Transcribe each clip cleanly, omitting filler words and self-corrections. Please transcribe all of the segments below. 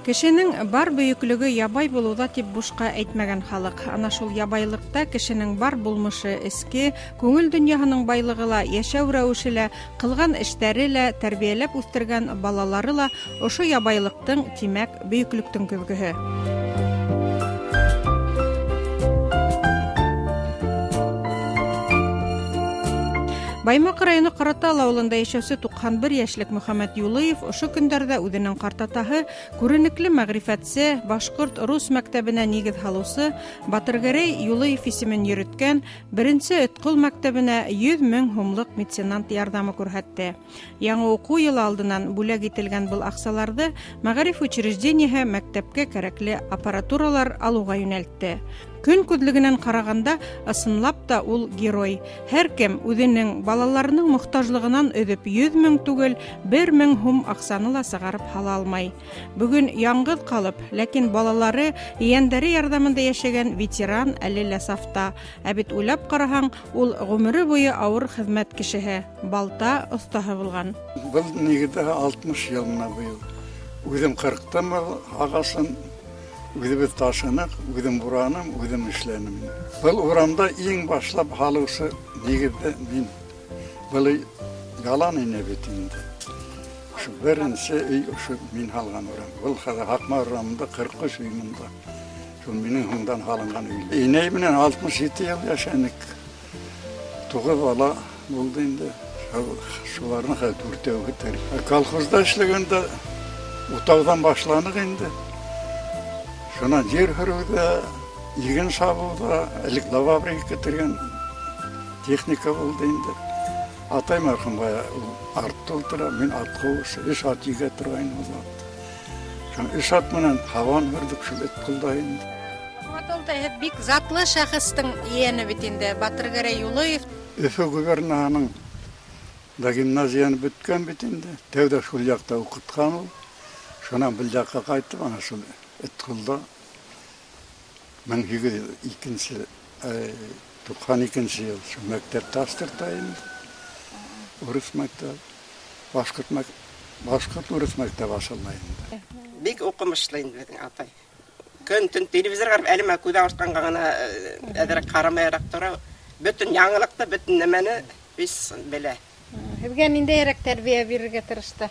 Кешенең бар бөйөклөгө ябай булыуҙа тип бушҡа әйтмәгән халыҡ. Ана шул ябайлыҡта кешенең бар булмышы эске, күңел донъяһының байлығы ла, йәшәү рәүеше лә, ҡылған эштәре лә, тәрбиәләп үҫтергән балалары ла ошо ябайлыҡтың, тимәк, бөйөклөктөң көҙгөһө. Баймаҡ районы Ҡаратал ауылында йәшәүсе 91 йәшлек Мөхәммәт Юлыев ошо көндәрҙә үҙенең ҡартатаһы, күренекле мәғрифәтсе, башҡорт-рус мәктәбенә нигеҙ һалыусы Батыргәрәй Юлыев исемен йөрөткән беренсе Өтҡол мәктәбенә 100 мең һумлыҡ меценант ярҙамы күрһәтте. Яңы уҡыу йылы алдынан бүләк ителгән был аҡсаларҙы мәғариф учреждениеһы мәктәпкә кәрәкле аппаратуралар алыуға йүнәлтте. Көн күҙлегенән ҡарағанда, ысынлап та ул герой. Һәр кем үҙенең балаларының мохтажлығынан өҙөп 100 мең түгел, 1 мең һум аҡсаны ла сығарып һала алмай. Бөгөн яңғыҙ ҡалып, ләкин балалары, ейәндәре ярҙамында йәшәгән ветеран әле лә сафта. Ә бит уйлап ҡараһаң, ул ғүмере буйы ауыр хеҙмәт кешеһе, балта оҫтаһы булған. Был нигеҙҙә 60 йыл менән быйыл. Үҙем ҡырҡтым ағасын. Үҙебеҙ ташыныҡ, үҙем бураным, үҙем эшләнем. Был урамда иң башлап һалыусы нигеҙҙе мин. Был ялан ине бит инде. Ошо беренсе өй ошо мин һалған урам. Был хәҙер Һаҡмар урамында 43 өй мында. Шул минең һуңдан һалынған өй. Инәй менән 67 йыл йәшәнек. 9 бала булды инде. Шуларҙың хәҙер дүртәүһе тере. Колхозда эшләгәндә утауҙан башланыҡ инде. Шунан ер һөрөүҙә, иген сабыуҙа, элек лавабрик китергән техника булды инде. Атай мәрхүм бая ул артта ултыра, мин ат ҡыуыусы, өс ат егә торғайным ул ваҡытта. Шунан өс ат менән һабан һөрҙөк шул Өтҡолда инде. Матолда һеҙ бик затлы шәхестең ейәне бит инде, Батыргәрәй Юлыев. Өфө губернаһының да гимназияны бөткән бит инде. Тәүҙә шул яҡта уҡытҡан ул. Шунан был яҡҡа ҡайтып, ана шул Өтҡолда 1892 йыл шул мәктәпте астырта инде. Урыҫ мәктәп, башҡорт урыҫ мәктәбе асыла инде. Бик уҡымышлы инде беҙҙең атай. Көн-төн телевизор ҡарап, әле мә күҙ ауыртҡанға ғына әҙерәк ҡарамайыраҡ тора. Бөтөн яңылыҡты, бөтөн нәмәне бис белә. Һеҙгә ниндәйерәк тәрбиә бирергә тырышты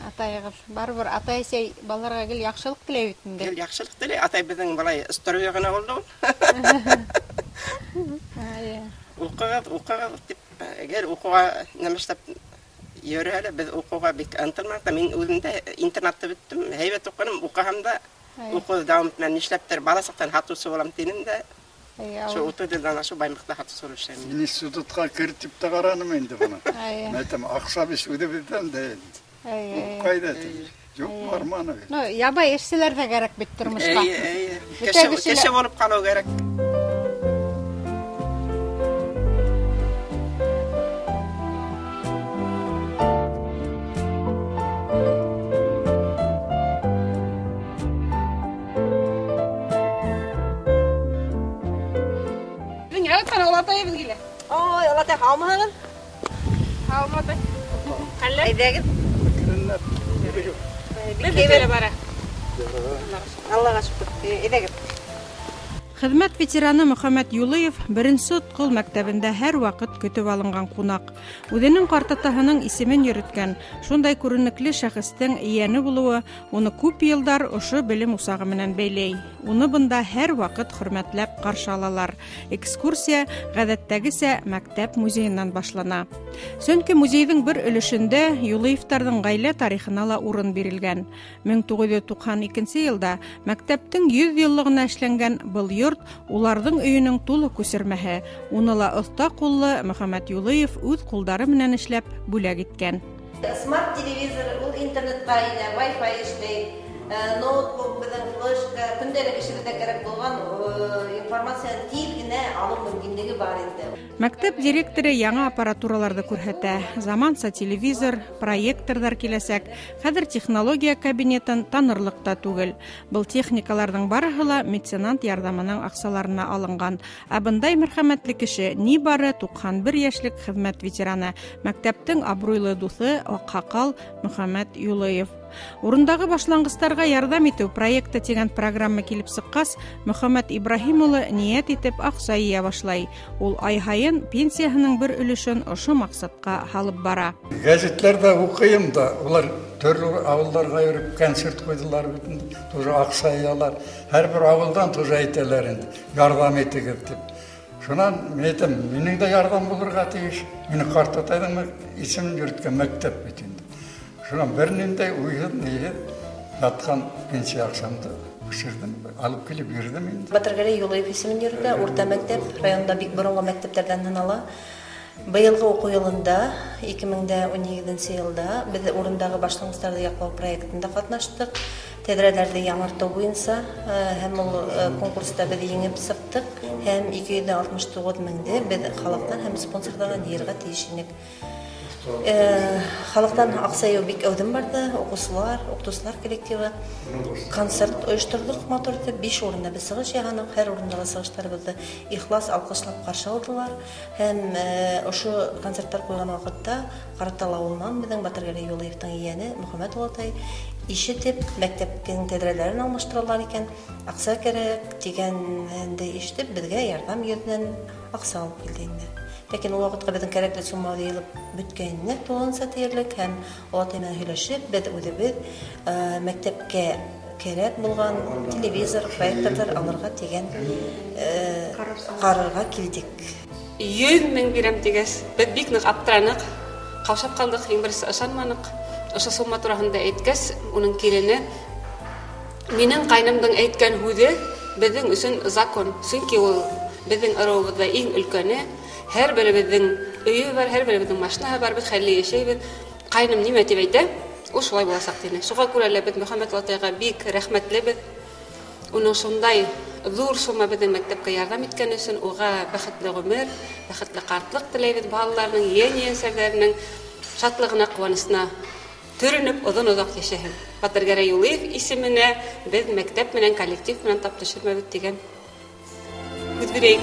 атайығыҙ? Барыбер атай-әсәй балаларға гел яҡшылыҡ теләй бит инде. Гел яҡшылыҡ теләй. Атай беҙҙең былай строй ғына булды ул. Уҡығыҙ, уҡығыҙ тип, гел уҡыуға нәмә эшләп йөрөй әле. Беҙ уҡыуға бик ынтылманыҡ та. Мин үҙем дә интернатта бөттөм, һәйбәт уҡыным, уҡыһам да уҡыуҙы дауам итмәнем. Нишләптер бала саҡтан һатыусы булам тинем дә. Шул 30 йылдан ашыу Баймаҡта һатыусы булып эшләйем. Мин институтҡа кереп тип тә ҡараным инде быны. Мин әйтәм, аҡса бит үҙебеҙҙән дә инде. Ҡайҙа ти? Юҡ, барманы бит. Ну, ябай эшселәр ҙә кәрәк бит тормошҡа. Эйе, эйе. Кеше булып ҡалыу кәрәк. Беҙҙең яратҡан олатайыбыҙ килә. Ой, олатай, һаумыһығыҙ? Һаумы, атай. Хәлләр? Әйҙәгеҙ. Беҙ бит бара. Аллаға шөкөр. Әйҙәгеҙ. Хеҙмәт ветераны Мөхәммәт Юлыев беренсе Өтҡол мәктәбендә һәр ваҡыт көтөп алынған ҡунаҡ. Үҙенең ҡартатаһының исемен йөрөткән шундай күренекле шәхестең ейәне булыуы уны күп йылдар ошо белем усағы менән бәйләй. Уны бында һәр ваҡыт хөрмәтләп ҡаршы алалар. Экскурсия ғәҙәттәгесә мәктәп музейынан башлана. Сөнки музейҙың бер өлөшөндә Юлыевтарҙың ғаилә тарихына ла урын бирелгән. 1992 йылда мәктәптең 100 йыллығына эшләнгән был йорт уларҙың өйөнөң тулы күсермәһе. Уны ла оҫта ҡуллы Мөхәммәт Юлыев үҙ ҡулдары менән эшләп бүләк иткән. Смарт телевизор, ул интернетҡа инә, Wi-Fi эшләй, ноутбук, беҙҙең флешка, көндәлек эшебеҙҙә кәрәк булған информацияны тиҙ генә алыу мөмкинлеге бар инде. Мәктәп директоры яңы аппаратураларҙы күрһәтә. Заманса телевизор, проекторҙар киләсәк. Хәҙер технология кабинетын танырлыҡ та түгел. Был техникаларҙың барыһы ла меценант ярҙамының аҡсаларына алынған. Ә бындай мәрхәмәтле кеше ни бары 91 йәшлек хеҙмәт ветераны, мәктәптең абруйлы дуҫы Аҡһаҡал Мөхәммәт Юлыев. Урындағы башланғыстарға ярҙам итеү проекты тигән программа килеп сыҡҡас, Мөхәммәт Ибраһим улы ниәт итеп аҡса йыя башлай. Ул ай һайын пенсияһының бер өлөшөн ошо маҡсатҡа һалып бара. Гәзитләрҙә уҡыйым да, улар төрлө ауылдарға йөрөп концерт ҡуйҙылар бит инде, тоже аҡса йыялар. Һәр бер ауылдан тоже әйтәләр инде, ярҙам итегеҙ тип. Шунан мин әйтәм, минең дә ярҙам булырға тейеш. Мине ҡартатайҙың исемен йөрөткән мәктәп бит инде. Шунан бер ниндәй уйһыҙ, ниһеҙ ятҡан пенсия аҡсамды күсерҙем, алып килеп бирҙем инде. Батыргәрәй Юлыев исемен йөрөтә урта мәктәп, районда бик боронғо мәктәптәрҙән һанала. Быйылғы уҡыу йылында, 2017 йылда беҙ урындағы башланғыстарҙы яҡлау проектында ҡатнаштыҡ. Тәҙрәләрҙе яңыртыу буйынса һәм ул конкурста беҙ еңеп сыҡтыҡ һәм 269 меңде беҙ халыҡтан һәм спонсорҙарҙан йыйырға тейеш инек. Халыҡтан аҡса йыйыу бик әүҙем барҙы, уҡыусылар, уҡытыусылар коллективы. Концерт ойошторҙоҡ матур итеп, 5 урында беҙ сығыш яһаныҡ, һәр урында ла сығыштарыбыҙҙы ихлас алҡышлап ҡаршы алдылар. Һәм ошо концерттар ҡуйған ваҡытта Ҡаратал ауылынан беҙҙең Батыргәрәй Юлыевтың ейәне Мөхәммәт олатай ишетеп, мәктәптең тәҙрәләрен алмаштыралар икән, аҡса кәрәк тигәнде ишетеп, беҙгә ярҙам йөҙөнән аҡса алып килде инде. Ләкин ул ваҡытҡа беҙҙең кәрәкле сумма йыйылып бөткәйне тулыһынса тиерлек, һәм олатай менән һөйләшеп, беҙ үҙебеҙ мәктәпкә кәрәк булған телевизор, проекторҙар алырға тигән ҡарарға килдек. 100 мең бирәм тигәс, беҙ бик ныҡ аптыраныҡ, ҡаушап ҡалдыҡ, иң беренсе ышанманыҡ. Ошо сумма тураһында әйткәс, уның килене минең ҡайнымдың әйткән һүҙе беҙҙең өсөн закон, сөнки ул беҙҙең ырыуыбыҙҙа иң өлкәне, һәр беребеҙҙең өйө бар, һәр беребеҙҙең машинаһы бар, беҙ хәлле йәшәйбеҙ. Ҡайным нимә тип әйтә, ул шулай буласаҡ тине. Шуға күрә лә беҙ Мөхәммәт олатайға бик рәхмәтлебеҙ. Уның шундай ҙур сумма беҙҙең мәктәпкә ярҙам иткән өсөн уға бәхетле ғүмер, бәхетле ҡартлыҡ теләйбеҙ, балаларының, ейән-ейәнсәрҙәренең шатлығына, ҡыуанысына төрөнөп оҙон-оҙаҡ йәшәһен. Батыргәрәй Юлыев исеменә беҙ мәктәп менән, коллектив менән тап төшөрмәбеҙ тигән һүҙ бирәйек.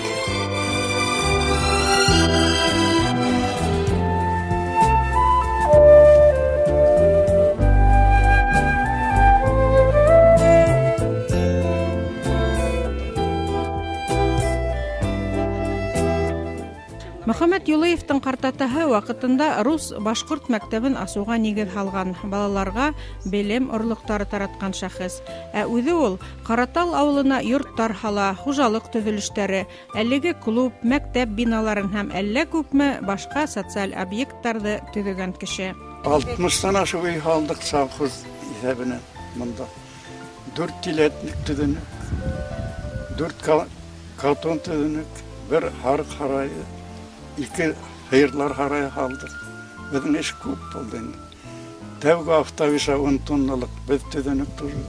Мөхәммәт Юлыевтың ҡартатаһы ваҡытында рус-башҡорт мәктәбен асыуға нигеҙ һалған, балаларға белем орлоҡтары таратҡан шәхес. Ә үҙе ул Ҡаратал ауылына йорттар һала, хужалыҡ төҙөлөштәре, әлеге клуб, мәктәп биналарын һәм әллә күпме башҡа социаль объекттарҙы төҙөгән кеше. 60-тан ашыу өй һалдыҡ совхоз иҫәбенән бында. 4 телятник төҙөнөк, 4 катон төҙөнөк, бер һарыҡ һарайы, 2 һыйырлар һарайы һалдыҡ. Беҙҙең эш күп булды инде. Тәүге автовиса 10 тонналыҡ беҙ төҙөнөк тоже.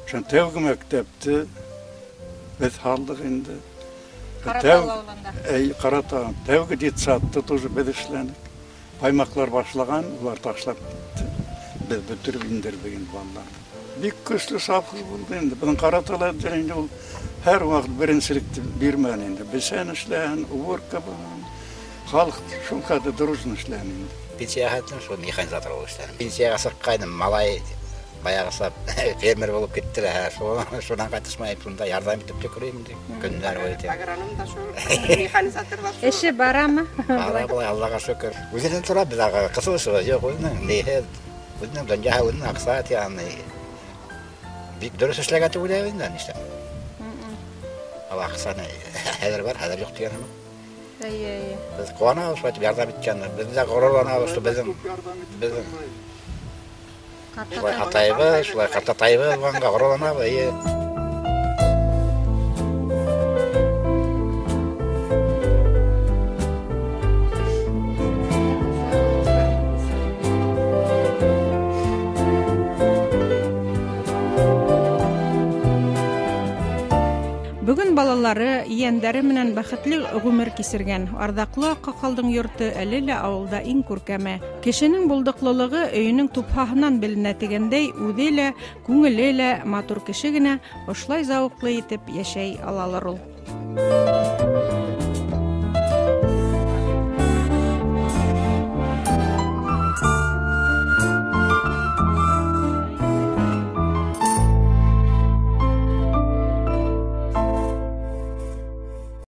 Шунан тәүге мәктәпте беҙ һалдыҡ инде. Ҡаратал ауылында. Әй, Ҡаратал. Тәүге детсадты тоже беҙ эшләнек. Баймаҡлар башлаған, улар ташлап китте. Беҙ бөтөрөп индерҙек инде балаларҙы. Бик көслө совхоз булды инде. Беҙҙең Ҡаратал инде ул һәр ваҡыт беренселекте бирмәне инде. Бесән эшләһен, уборка булһын. Халыҡ шул хәтле дружно эшләне инде. Пенсияға хәтлем шул механизатор булып эшләнем. Пенсияға сыҡҡайным, малай баяғыса фермер булып китте лә, шунан ҡайтышмай шунда ярҙам итеп тә көрәйем инде. Көннәр буйы. Агроном да шул, механизатор да шул. Эше барамы? Бара былай, Аллаға шөкөр. Үҙенән тора, беҙ аға ҡыҫылышыбыҙ юҡ, үҙенең ниһе, үҙенең донъяһы, үҙенең аҡса, ягъни бик дөрөҫ эшләгән тип уйлайбыҙ инде, нишләп. Ал аҡсаны хәҙер бар, хәҙер юҡ тигән һымаҡ. Әйе, әйе. Беҙ ҡыуанабыҙ, шулай итеп ярҙам иткәнде. Беҙ ҙә ғорурланабыҙ, что беҙҙең шулай атайыбыҙ, шулай ҡартатайыбыҙ булғанға ғорурланабыҙ, эйе. Бөгөн балалары, ейәндәре менән бәхетле ғүмер кисергән. Арҙаҡлы аҡһаҡалдың йорто әле лә ауылда иң күркәме. Кешенең булдыҡлылығы өйөнөң тупһаһынан беленә тигәндәй, үҙе лә, күңеле лә матур кеше генә ошолай зауыҡлы итеп йәшәй алалыр ул.